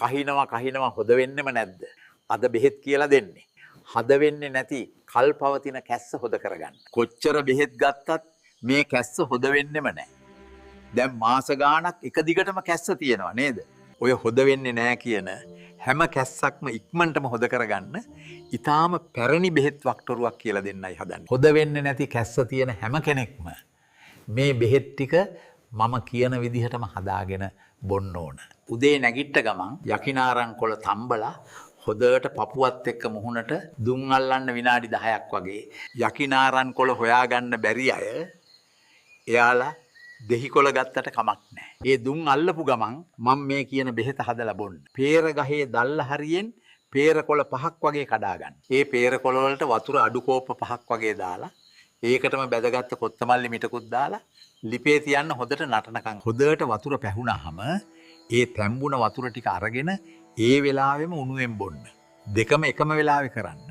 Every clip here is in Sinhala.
කහිනවා කහිනවා හොද වෙන්නෙම නැද්ද? අද බෙහෙත් කියලා දෙන්නේ. හද වෙන්නේ නැති කල් පවතින කැස්ස හොද කරගන්න. කොච්චර බෙහෙත් ගත්තත් මේ කැස්ස හොද වෙන්නෙම නැහැ. දැන් මාස ගාණක් එක දිගටම කැස්ස තියෙනවා නේද? ඔය හොද වෙන්නේ නැහැ කියන හැම කැස්සක්ම ඉක්මනටම හොද කරගන්න ඊටාම පැරණි බෙහෙත් වක්ටරුවක් කියලා දෙන්නයි හදන්නේ. හොද වෙන්නේ නැති කැස්ස තියෙන හැම කෙනෙක්ම මේ බෙහෙත් ටික මම කියන විදිහටම හදාගෙන බොන්න ඕන. උදේ නැගිට්ට ගමන් යකිනාරං කොළ තම්බලා හොදට පපුවත් එක්ක මුහුණට දුම් අල්ලන්න විනාඩි 10ක් වගේ. යකිනාරං කොළ හොයාගන්න බැරි අය එයාලා දෙහි කොළ ගත්තට කමක් නැහැ. ඒ දුම් අල්ලපු ගමන් මම මේ කියන බෙහෙත හදලා බොන්න. පේර ගහේ දල්ල හරියෙන් පේර කොළ 5ක් වගේ කඩා ගන්න. ඒ පේර කොළ වලට වතුර අඩු කෝප්ප 5ක් වගේ දාලා ඒකටම බැදගත්ත කොත්තමල්ලි මිටකුත් දාලා ලිපේ තියන්න හොදට නටනකම්. හොදට වතුර පැහුණාම ඒ තැඹුණ වතුර ටික අරගෙන ඒ වෙලාවෙම උණුවෙන් බොන්න. දෙකම එකම වෙලාවේ කරන්න.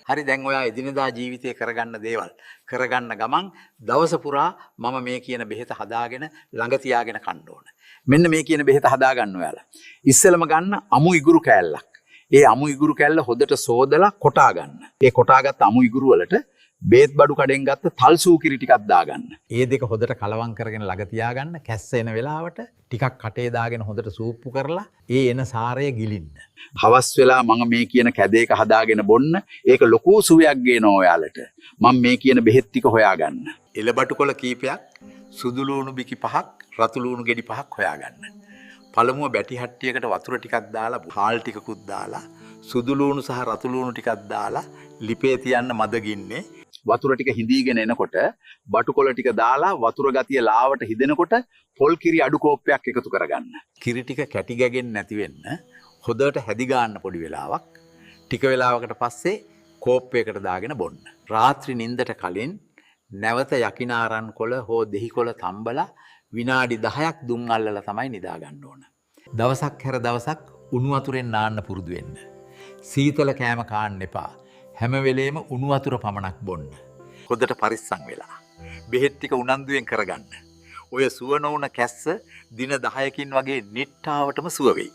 හරි, දැන් ඔයා එදිනෙදා ජීවිතේ කරගන්න දේවල් කරගන්න ගමන් දවස පුරා මම මේ කියන බෙහෙත හදාගෙන ළඟ තියාගෙන කන්න ඕන. මෙන්න මේ කියන බෙහෙත හදාගන්න ඔයාලා. ඉස්සෙල්ලම ගන්න අමු ඉගුරු කෑල්ලක්. ඒ අමු ඉගුරු කෑල්ල හොදට සෝදලා කොටා ගන්න. ඒ කොටාගත්ත අමු ඉගුරු වලට බේත් බඩු කඩෙන් ගත්ත තල් සූකිරි ටිකක් දාගන්න. ඒ දෙක හොදට කලවම් කරගෙන ළඟ තියාගන්න. කැස්ස එන වෙලාවට ටිකක් කටේ දාගෙන හොදට සූප්පු කරලා ඒ එන සාරය ගිලින්න. හවස් වෙලා මම මේ කියන කැදේක හදාගෙන බොන්න. ඒක ලොකු සුවයක් ගේනවා ඔයාලට. මම මේ කියන බෙහෙත් ටික හොයාගන්න. එළබටු කොළ කීපයක්, සුදු ලුණු බිකි 5ක්, රතු ලුණු ගෙඩි 5ක් හොයාගන්න. පළමුව බැටි හට්ටියකට වතුර ටිකක් දාලා, හාල් ටිකකුත් දාලා, සුදු ලුණු සහ රතු ලුණු ටිකක් දාලා ලිපේ තියන්න මද ගින්නේ. වතුර ටික හිඳීගෙන එනකොට බටු කොළ ටික දාලා වතුර ගතිය ලාවට හිදෙනකොට පොල් කිරි අඩු කෝප්පයක් එකතු කරගන්න. කිරි ටික කැටි ගැගෙන්නේ නැති වෙන්න හොදට හැදි ගන්න පොඩි වෙලාවක්. ටික වෙලාවකට පස්සේ කෝප්පයකට දාගෙන බොන්න. රාත්‍රී නිින්දට කලින් නැවත යකිනාරන් කොළ හෝ දෙහි කොළ තම්බලා විනාඩි 10ක් දුම් අල්ලලා තමයි නිදා ගන්න ඕන. දවසක් හැර දවසක් උණු වතුරෙන් නාන්න පුරුදු වෙන්න. සීතල කෑම කාන්න එපා. හැම වෙලේම උණු වතුර පමණක් බොන්න. හොදට පරිස්සම් වෙලා බෙහෙත් ටික උනන්දුවෙන් කරගන්න. ඔය සුව නොවුන කැස්ස දින 10කින් වගේ නිට්ටාවටම සුව වෙයි.